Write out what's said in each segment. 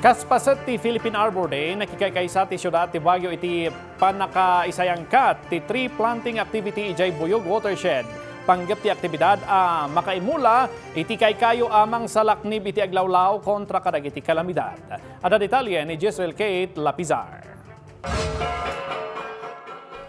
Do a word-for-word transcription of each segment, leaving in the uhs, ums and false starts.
Kas paset ti Philippine Arbor Day, nakikaykaysa ti siudad ti Baguio iti pannakaisayangkat ti tree planting activity idiay Buyog Watershed. Panggep ti aktibidad a makaimula iti kaykayo a mangsalaknib iti aglawlaw kontra kadagiti kalamidad. Adda detalye ni Jezreel Kate Lapizar.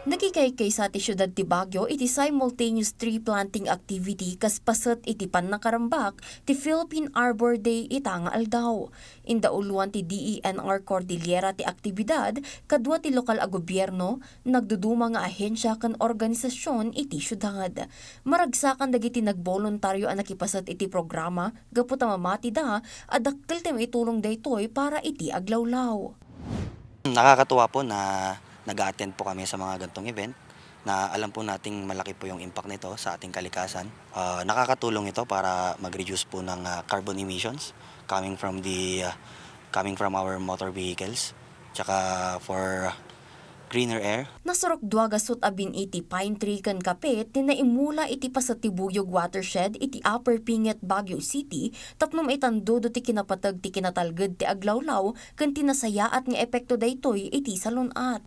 Nakikaykaysa ti siudad ti Baguio iti simultaneous tree planting activity kas paset iti pannakarambak ti Philippine Arbor Day ita nga aldaw. Indauluan ti D E N R Cordillera ti aktibidad kadua ti lokal a gobierno, nagduduma nga ahensia ken organisasyon iti siudad. Maragsakan dagiti nagboluntario a nakipaset iti programa gapu ta mamatida a dakkel ti maitulong daytoy para iti aglawlaw. Nakakatuwa po na nag-a-attend po kami sa mga gantong event na alam po nating malaki po yung impact nito sa ating kalikasan. Ah, nakakatulong ito para mag-reduce po ng, ah, carbon emissions coming from the, ah, coming from our motor vehicles, tsaka for greener air. Nasurok dua gasut a bin-i ti pine tree ken kape ti naimula iti paset ti Buyog Watershed iti Upper Pinget, Baguio City, tapno maitandudo ti kinapateg ti kinatalged ti aglawlaw ken ti nasayaat nga epekto daytoy iti salun-at.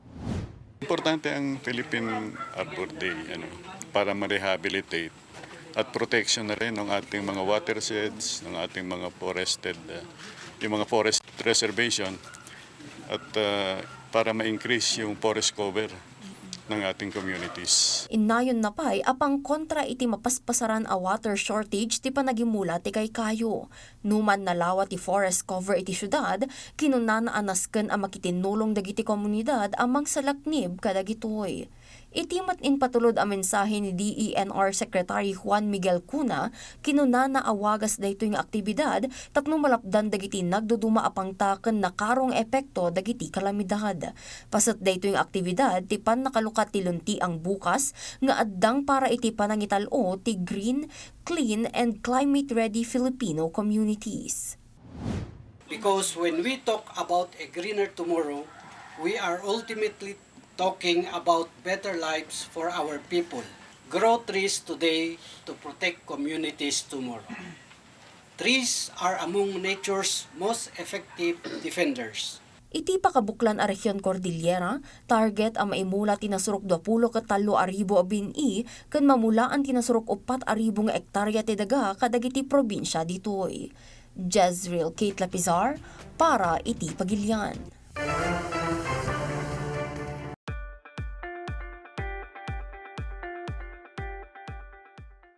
Importante ang Philippine Arbor Day, ano, para ma-rehabilitate at protection na rin ng ating mga watersheds, ng ating mga forested, uh, yung mga forest reservation, at, uh, para ma-increase yung forest cover ng ating communities. Innayon na pay a pangkontra iti mapaspasaran a water shortage ti panagimula ti kaykayo. Numan nalawa ti forest cover iti siudad, kinunana a nasken a makitinnulong dagiti komunidad a mangsalaknib kadagitoy. Iti met impatulod a mensahe ni D E N R Secretary Juan Miguel Cuna, kinunana a wagas daytoy nga aktibidad tapno malapdan dagiti nagduduma a pangta ken nakaro nga epekto dagiti kalamidad. Paset daytoy nga aktibidad ti pannakalukat ti luntiang bukas nga addang para iti panangital-o ti green, clean, and climate-ready Filipino communities. Because when we talk about a greener tomorrow, we are ultimately talking about better lives for our people. Grow trees today to protect communities tomorrow. Trees are among nature's most effective defenders. Iti pakabuklan a Region Cordillera, target a maimula ti nasurok duapulo ket tallo a ribu a bin-i ken mamulaan ti nasurok uppat a ribu nga ektarya ti daga kadagiti probinsia ditoy. Jezreel Kate Lapizar para iti Pagilian.